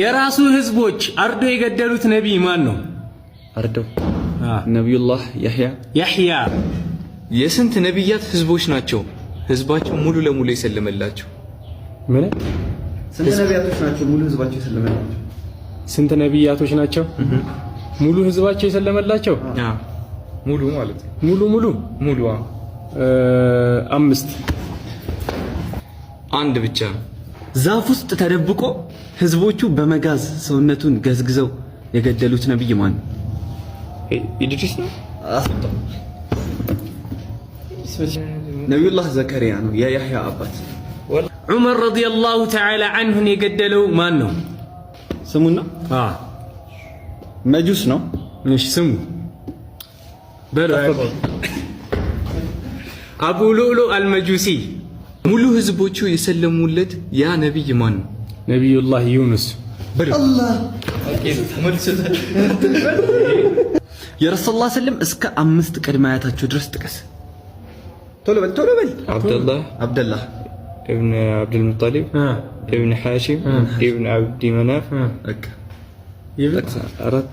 የራሱ ህዝቦች አርዶ የገደሉት ነቢይ ማን ነው? አርደው ነቢዩላህ ያህያ። ያህያ። የስንት ነቢያት ህዝቦች ናቸው ህዝባቸው ሙሉ ለሙሉ የሰለመላቸው? ምን? ስንት ነቢያቶች ናቸው ሙሉ ህዝባቸው የሰለመላቸው? ስንት ነቢያቶች ናቸው ሙሉ ህዝባቸው የሰለመላቸው? ሙሉ ማለት ነው። ሙሉ ሙሉ? ሙሉ። አምስት። አንድ ብቻ ነው። ዛፍ ውስጥ ተደብቆ ህዝቦቹ በመጋዝ ሰውነቱን ገዝግዘው የገደሉት ነብይ ማን ነው? ኢድሪስ ነው። ነቢዩላህ ዘከሪያ ነው፣ የያህያ አባት። ዑመር ረዲየላሁ ተዓላ አንሁን የገደለው ማን ነው? ስሙና መጁስ ነው። እሺ፣ ስሙ በሉ። አቡ ሉዕሉ አልመጁሲ። ሙሉ ህዝቦቹ የሰለሙለት ያ ነቢይ ማን ነው? ነቢዩላህ ዩኑስ። የረሱል ላ ስለም እስከ አምስት ቅድመ አያታቸው ድረስ ጥቀስ። ቶሎ በል፣ ቶሎ በል። አብደላህ። አብደላህ። እብን አብዱልሙጠሊብ፣ እብን ሐሺም፣ እብን አብዲ መናፍ። አራት።